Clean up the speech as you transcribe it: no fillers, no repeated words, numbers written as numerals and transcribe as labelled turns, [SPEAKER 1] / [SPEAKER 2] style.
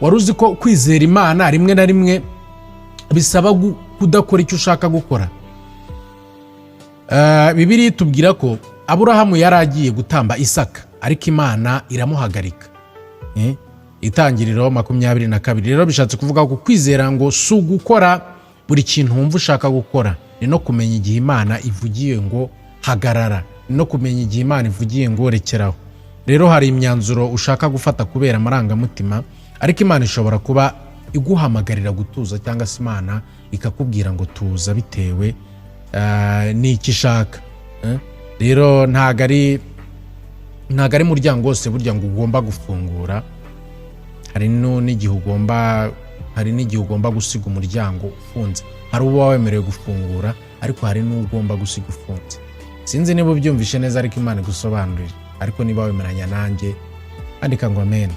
[SPEAKER 1] Wari uzi ko kwizera Imana rimwe na rimwe bisaba kudakora icyo ushaka gukora? Bibiliya itubwira ko Aburahamu yari agiye gutamba Isaka, ariko Imana iramuhagarika. Itangiriro 22. Rero bishatse kuvuga ko kwizera ngo si ugukora buri kintu wumva ushaka gukora, ni no kumenya igihe Imana ivugiye ngo hagarara, ni no kumenya igihe Imana ivugiye ngo rekeraho. Rero hari imyanzuro ushaka gufata kubera amarangamutima, ariko Imana ishobora kuba iguhamagarira gutuza, cyangwa se Imana ikakubwira ngo tuza bitewe n'icyo ishaka. Rero ntabwo ari umuryango wose burya ngo ugomba gufungura. Hari n'igihe ugomba gusiga umuryango ufunze. Hari uba wemerewe gufungura, ariko hari n'ugomba gusiga ufunze. Sinzi niba ubyumvishe neza, ariko Imana igusobanurire. Ariko niba wemeranya nanjye, andika ngo amen.